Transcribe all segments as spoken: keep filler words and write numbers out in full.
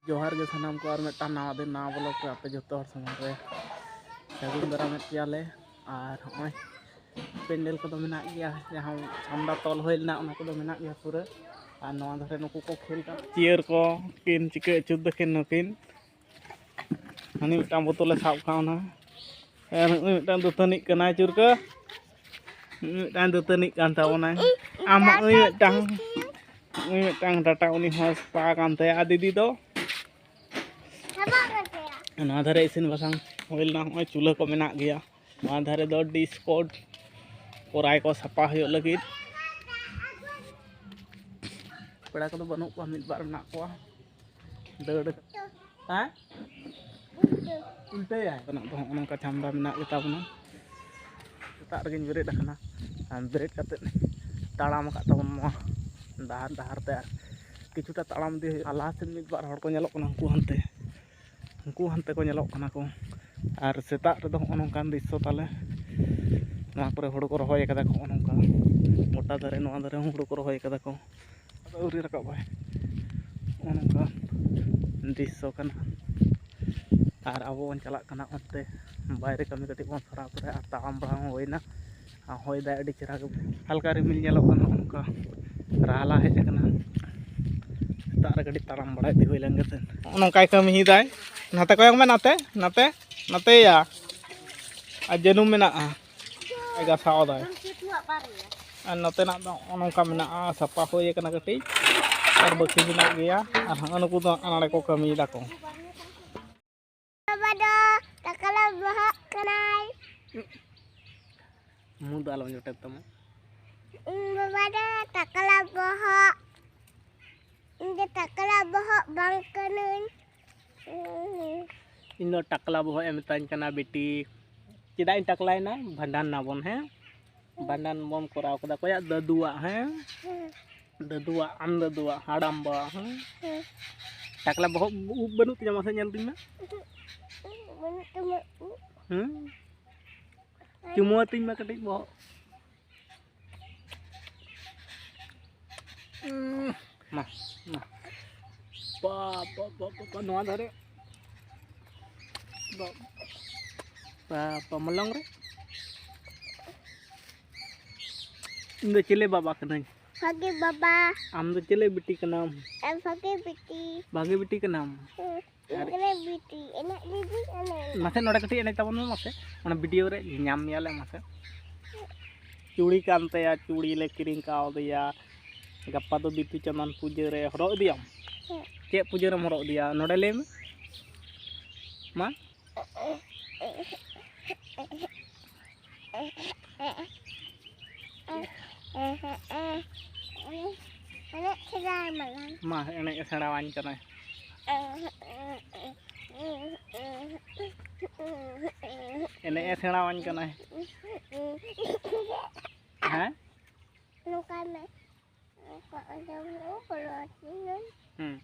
ᱡᱚᱦᱟᱨ ᱜᱮ ᱥᱟᱱᱟᱢ ᱠᱚ, ᱟᱨ ᱢᱤᱫᱴᱟᱝ ᱱᱟᱣᱟ ᱫᱤᱱ, ᱱᱟᱣᱟ ᱵᱞᱚᱜ ᱨᱮ ᱟᱯᱮ ᱡᱚᱛᱚ ᱦᱚᱲ ᱥᱟᱢᱟᱝ ᱨᱮ ᱥᱟᱹᱜᱩᱱ ᱫᱟᱨᱟᱢᱮᱫ ᱯᱮᱭᱟᱞᱮ᱾ ᱟᱨ ᱦᱚᱸᱜᱼᱚᱭ ᱯᱮᱱᱰᱮᱞ ᱠᱚᱫᱚ ᱢᱮᱱᱟᱜ ᱜᱮᱭᱟ, ᱡᱟᱦᱟᱸ ᱪᱷᱟᱢᱰᱟ ᱛᱚᱞ ᱦᱩᱭ ᱞᱮᱱᱟ, ᱚᱱᱟ ᱠᱚᱫᱚ ᱢᱮᱱᱟᱜ ᱜᱮᱭᱟ ᱯᱩᱨᱟᱹ᱾ ᱟᱨ ᱱᱚᱣᱟ ᱫᱷᱟᱨᱮ ᱱᱩᱠᱩ ᱠᱚ ᱠᱷᱮᱞ ᱠᱟᱱᱟ, ᱪᱤᱭᱟᱹᱨ ᱠᱚ ᱠᱤᱱ ᱪᱤᱠᱟᱹ ᱟᱹᱪᱩᱨ ᱫᱟᱹᱠᱤᱱ ᱱᱩᱠᱤᱱ᱾ ᱦᱟᱹᱱᱤ ᱢᱤᱫᱴᱟᱝ ᱵᱳᱛᱚᱞᱮ ᱥᱟᱵ ᱠᱟᱣᱱᱟ, ᱟᱨ ᱱᱩᱭ ᱢᱤᱫᱴᱟᱝ ᱫᱟᱹᱛᱟᱹᱱᱤᱜ ᱠᱟᱱᱟᱭ ᱪᱩᱨᱠᱟᱹ᱾ ᱱᱩᱭ ᱢᱤᱫᱴᱟᱝ ᱫᱟᱹᱛᱟᱹᱱᱤᱜ ᱠᱟᱱ ᱛᱟᱵᱚᱱᱟᱭ᱾ ᱟᱢᱟᱜ ᱱᱩᱭ ᱢᱤᱫᱴᱟᱝ, ᱱᱩᱭ ᱢᱤᱫᱴᱟᱝ ᱰᱟᱴᱟ ᱩᱱᱤ ᱦᱚᱸ ᱥᱟᱯᱟ ᱠᱟᱱ ᱛᱟᱭᱟ᱾ ᱟᱨ ᱫᱤᱫᱤ ᱫᱚ ᱱᱚᱣᱟ ᱫᱷᱟᱨᱮ ᱤᱥᱤᱱ ᱵᱟᱥᱟᱝ ᱦᱩᱭ ᱞᱮᱱᱟ, ᱱᱚᱜᱼᱚᱭ ᱪᱩᱞᱦᱟᱹ ᱠᱚ ᱢᱮᱱᱟᱜ ᱜᱮᱭᱟ᱾ ᱱᱚᱣᱟ ᱫᱷᱟᱨᱮ ᱫᱚ ᱰᱤᱥ ᱠᱚ ᱠᱚᱨᱟᱭ ᱠᱚ ᱥᱟᱯᱟ ᱦᱩᱭᱩᱜ ᱞᱟᱹᱜᱤᱫ᱾ ᱯᱮᱲᱟ ᱠᱚᱫᱚ ᱵᱟᱹᱱᱩᱜ ᱠᱚᱣᱟ, ᱢᱤᱫ ᱵᱟᱨ ᱢᱮᱱᱟᱜ ᱠᱚᱣᱟ᱾ ᱫᱟᱹᱲ, ᱦᱮᱸ? ᱩᱞᱴᱟᱹᱭᱟᱭ᱾ ᱱᱚᱜᱼᱚ ᱱᱚᱝᱠᱟ ᱪᱷᱟᱢᱰᱟ ᱢᱮᱱᱟᱜ ᱜᱮᱛᱟ ᱵᱚᱱᱟ᱾ ᱥᱮᱛᱟᱜ ᱨᱮᱜᱮᱧ ᱵᱮᱨᱮᱫ ᱟᱠᱟᱱᱟ᱾ ᱟᱨ ᱵᱮᱨᱮᱫ ᱠᱟᱛᱮᱫ ᱛᱟᱲᱟᱢ ᱟᱠᱟᱫ ᱛᱟᱵᱚᱱ ᱱᱚᱣᱟ ᱰᱟᱦᱟᱨ, ᱰᱟᱦᱟᱨ ᱛᱮ ᱟᱨ ᱠᱤᱪᱷᱩᱴᱟ ᱛᱟᱲᱟᱢ ᱤᱫᱤ ᱦᱩᱭᱩᱜᱼᱟ᱾ ᱞᱟᱦᱟ ᱥᱮᱫ ᱢᱤᱫ ᱵᱟᱨ ᱦᱚᱲ ᱠᱚ ᱧᱮᱞᱚᱜ ᱠᱟᱱᱟ, ᱩᱱᱠᱩ ᱦᱟᱱᱛᱮ, ᱩᱱᱠᱩ ᱦᱟᱱᱛᱮ ᱠᱚ ᱧᱮᱞᱚᱜ ᱠᱟᱱᱟ ᱠᱚ᱾ ᱟᱨ ᱥᱮᱛᱟᱜ ᱨᱮᱫᱚ ᱦᱚᱸᱜᱼᱚ ᱱᱚᱝᱠᱟᱱ ᱫᱨᱤᱥᱥᱚ ᱛᱟᱞᱮ᱾ ᱱᱚᱣᱟ ᱠᱚᱨᱮ ᱦᱩᱲᱩ ᱠᱚ ᱨᱚᱦᱚᱭ ᱟᱠᱟᱫᱟ ᱠᱚ, ᱦᱚᱸᱜᱼᱚ ᱱᱚᱝᱠᱟ ᱜᱚᱴᱟ ᱫᱷᱟᱨᱮ, ᱱᱚᱣᱟ ᱫᱷᱟᱨᱮ ᱦᱚᱸ ᱦᱩᱲᱩ ᱠᱚ ᱨᱚᱦᱚᱭ ᱟᱠᱟᱫᱟ ᱠᱚ᱾ ᱟᱫᱚ ᱟᱹᱣᱨᱤ ᱨᱟᱠᱟᱵᱟᱭ᱾ ᱱᱚᱜᱼᱚ ᱱᱚᱝᱠᱟ ᱫᱨᱤᱥᱥᱚ ᱠᱟᱱᱟ᱾ ᱟᱨ ᱟᱵᱚ ᱵᱚᱱ ᱪᱟᱞᱟᱜ ᱠᱟᱱᱟ ᱚᱱᱛᱮ ᱵᱟᱭᱨᱮ ᱠᱟᱹᱢᱤ ᱠᱟᱹᱴᱤᱡ ᱵᱚᱱ ᱥᱟᱨᱟᱣ ᱛᱚᱨᱟᱭᱟ᱾ ᱟᱨ ᱛᱟᱲᱟᱢ ᱵᱟᱲᱟ ᱦᱚᱸ ᱦᱩᱭᱱᱟ᱾ ᱟᱨ ᱦᱚᱭ ᱫᱟᱭ ᱟᱹᱰᱤ ᱪᱮᱦᱨᱟ ᱜᱮ, ᱦᱟᱞᱠᱟ ᱨᱤᱢᱤᱞ ᱧᱮᱞᱚᱜ ᱠᱟᱱᱟ, ᱚᱱᱠᱟ ᱨᱟᱦᱞᱟ ᱦᱮᱡ ᱟᱠᱟᱱᱟ᱾ ᱥᱮᱛᱟᱜ ᱨᱮ ᱠᱟᱹᱴᱤᱡ ᱛᱟᱲᱟᱢ ᱵᱟᱲᱟ ᱤᱫᱤ ᱦᱩᱭ ᱞᱮᱱ ᱜᱮ ᱥᱮ᱾ ᱱᱚᱜᱼᱚ ᱱᱚᱝᱠᱟᱭ ᱠᱟᱹᱢᱤᱭᱮᱫᱟᱭ᱾ ᱱᱟᱛᱮ ᱠᱚᱭᱚᱜ ᱢᱮ, ᱱᱟᱛᱮ, ᱱᱟᱛᱮ, ᱱᱟᱛᱮᱭᱟ᱾ ᱟᱨ ᱡᱟᱹᱱᱩᱢ ᱢᱮᱱᱟᱜᱼᱟ᱾ ᱟᱡ ᱜᱟᱥᱟᱣ ᱫᱟᱭ᱾ ᱟᱨ ᱱᱚᱛᱮᱱᱟᱜ ᱫᱚ ᱱᱚᱜᱼᱚ ᱱᱚᱝᱠᱟ ᱢᱮᱱᱟᱜᱼᱟ, ᱥᱟᱯᱟ ᱦᱩᱭ ᱟᱠᱟᱱᱟ ᱠᱟᱹᱴᱤᱡ, ᱟᱨ ᱵᱟᱹᱠᱤ ᱢᱮᱱᱟᱜ ᱜᱮᱭᱟ᱾ ᱟᱨ ᱦᱚᱸᱜᱼᱚ ᱱᱩᱠᱩ ᱫᱚ ᱦᱟᱸᱜ ᱱᱚᱰᱮ ᱠᱚ ᱠᱟᱹᱢᱤᱭᱮᱫᱟ ᱠᱚ᱾ ᱵᱟᱵᱟ ᱫᱚ ᱴᱟᱠᱞᱟ ᱵᱚᱦᱚᱜ ᱠᱟᱱᱟᱭ᱾ ᱢᱩ ᱫᱚ ᱟᱞᱚᱢ ᱡᱚᱴᱮᱫ ᱛᱟᱢᱟ᱾ ᱤᱧ ᱵᱟᱵᱟ ᱫᱚ ᱴᱟᱠᱞᱟ ᱵᱚᱦᱚᱜ᱾ ᱤᱧ ᱫᱚ ᱴᱟᱠᱞᱟ ᱵᱚᱦᱚᱜ ᱵᱟᱝ ᱠᱟᱹᱱᱟᱹᱧ᱾ ᱤᱧ ᱫᱚ ᱴᱟᱠᱞᱟ ᱵᱚᱦᱚᱜ ᱮ ᱢᱮᱛᱟᱹᱧ ᱠᱟᱱᱟ, ᱵᱤᱴᱤ᱾ ᱪᱮᱫᱟᱜ ᱤᱧ ᱴᱟᱠᱞᱟᱭᱮᱱᱟ? ᱵᱷᱟᱸᱰᱟᱱ ᱱᱟᱵᱚᱱ, ᱦᱮᱸ? ᱵᱷᱟᱸᱰᱟᱱ ᱵᱚᱱ ᱠᱚᱨᱟᱣ ᱠᱟᱫᱟ᱾ ᱚᱠᱚᱭᱟᱜ? ᱫᱟᱹᱫᱩᱣᱟᱜ, ᱦᱮᱸ? ᱫᱟᱹᱫᱩᱣᱟᱜ, ᱟᱢ ᱫᱟᱹᱫᱩᱣᱟᱜ, ᱦᱟᱲᱟᱢ ᱵᱟᱵᱟ, ᱦᱮᱸ? ᱴᱟᱠᱞᱟ ᱵᱚᱦᱚᱜ ᱩᱵ ᱵᱟᱹᱱᱩᱜ ᱛᱤᱧᱟ, ᱢᱟᱥᱮ ᱧᱮᱞ ᱛᱤᱧ ᱢᱮ᱾ ᱵᱟᱹᱱᱩᱜ ᱛᱟᱢᱟ ᱩᱵ᱾ ᱦᱮᱸ? ᱪᱩᱢᱟᱹ ᱟᱹᱛᱤᱧ ᱢᱮ ᱠᱟᱹᱴᱤᱡ ᱵᱚᱦᱚᱜ᱾ ᱩᱸ, ᱢᱟ, ᱢᱟ᱾ ᱵᱟᱵᱟ, ᱵᱟᱵᱟ, ᱵᱟᱵᱟ, ᱱᱚᱣᱟ ᱫᱷᱟᱨᱮ᱾ ᱵᱟᱵᱟ, ᱵᱟᱵᱟ, ᱢᱚᱞᱚᱝ ᱨᱮ᱾ ᱤᱧ ᱫᱚ ᱪᱮᱞᱮ ᱵᱟᱵᱟ ᱠᱟᱹᱱᱟᱹᱧ? ᱵᱷᱟᱜᱮ ᱵᱟᱵᱟ᱾ ᱟᱢ ᱫᱚ ᱪᱮᱞᱮ ᱵᱤᱴᱤ ᱠᱟᱱᱟᱢ? ᱟᱢ ᱵᱷᱟᱜᱮ ᱵᱤᱴᱤ᱾ ᱵᱷᱟᱜᱮ ᱵᱤᱴᱤ ᱠᱟᱱᱟᱢ? ᱦᱮᱸ, ᱟᱨ ᱤᱧ ᱠᱟᱱᱟᱹᱧ ᱵᱤᱴᱤ᱾ ᱮᱱᱮᱡ ᱞᱟᱹᱜᱤᱫ ᱮᱱᱮᱡ᱾ ᱢᱟᱥᱮ ᱱᱚᱰᱮ ᱠᱟᱹᱴᱤᱡ ᱮᱱᱮᱡ ᱛᱟᱵᱚᱱ ᱢᱮ ᱢᱟᱥᱮ᱾ ᱚᱱᱟ ᱵᱷᱤᱰᱤᱭᱳ ᱨᱮ ᱧᱟᱢ ᱢᱮᱭᱟᱞᱮ ᱢᱟᱥᱮ᱾ ᱪᱩᱲᱤ ᱠᱟᱱ ᱛᱟᱭᱟ, ᱪᱩᱲᱤ ᱞᱮ ᱠᱤᱨᱤᱧ ᱠᱟᱣᱫᱮᱭᱟ᱾ ᱜᱟᱯᱟ ᱫᱚ ᱵᱤᱫᱩ ᱪᱟᱸᱫᱟᱱ ᱯᱩᱡᱟᱹ ᱨᱮ ᱦᱚᱨᱚᱜ ᱤᱫᱤᱭᱟᱢ? ᱦᱮᱸ᱾ ᱪᱮᱫ ᱯᱩᱡᱟᱹ ᱨᱮᱢ ᱦᱚᱨᱚᱜ ᱤᱫᱤᱭᱟ ᱱᱚᱰᱮ ᱞᱟᱹᱭ ᱢᱮ ᱢᱟ? ᱮᱱᱮᱡ ᱥᱮᱬᱟᱭ ᱢᱟᱞᱟᱝ᱾ ᱢᱟ, ᱮᱱᱮᱡ ᱮ ᱥᱮᱬᱟᱣᱟᱹᱧ ᱠᱟᱱᱟᱭ᱾ ᱮᱱᱮᱡ ᱮ ᱥᱮᱬᱟᱣᱟᱹᱧ ᱠᱟᱱᱟᱭ᱾ ᱦᱮᱸ? ᱱᱚᱝᱠᱟᱭ ᱢᱮ᱾ ᱱᱚᱝᱠᱟ ᱟᱸᱡᱚᱢ ᱦᱩᱭᱩᱜᱼᱟ, ᱠᱚᱞᱚ ᱟᱹᱛᱤᱧ᱾ ᱦᱩᱸ᱾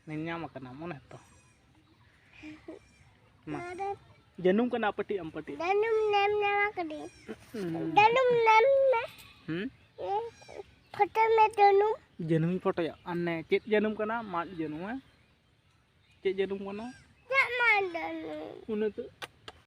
ᱧᱮᱞ ᱧᱟᱢ ᱟᱠᱟᱱᱟ ᱢᱚᱱᱮ ᱛᱚ᱾ ᱢᱟ᱾ ᱱᱚᱣᱟ ᱫᱚ ᱡᱟᱹᱱᱩᱢ ᱠᱟᱱᱟ ᱯᱟᱹᱴᱤ ᱟᱢ ᱯᱟᱹᱴᱤ᱾ ᱡᱟᱹᱱᱩᱢ ᱧᱟᱢ ᱧᱟᱢ ᱟᱠᱟᱫᱟᱹᱧ᱾ ᱦᱩᱸ᱾ ᱡᱟᱹᱱᱩᱢ ᱧᱟᱢ ᱢᱮ᱾ ᱦᱩᱸ? ᱯᱷᱳᱴᱳ ᱢᱮ ᱡᱟᱹᱱᱩᱢ᱾ ᱡᱟᱹᱱᱩᱢᱤᱧ ᱯᱷᱳᱴᱳᱭᱟ᱾ ᱟᱨ ᱱᱮ ᱪᱮᱫ ᱡᱟᱹᱱᱩᱢ ᱠᱟᱱᱟ? ᱢᱟᱫ ᱡᱟᱹᱱᱩᱢ, ᱦᱮᱸ? ᱪᱮᱫ ᱡᱟᱹᱱᱩᱢ ᱠᱟᱱᱟ? ᱪᱮᱫ ᱢᱟᱫ ᱡᱟᱹᱱᱩᱢ? ᱚᱱᱟ ᱛᱚ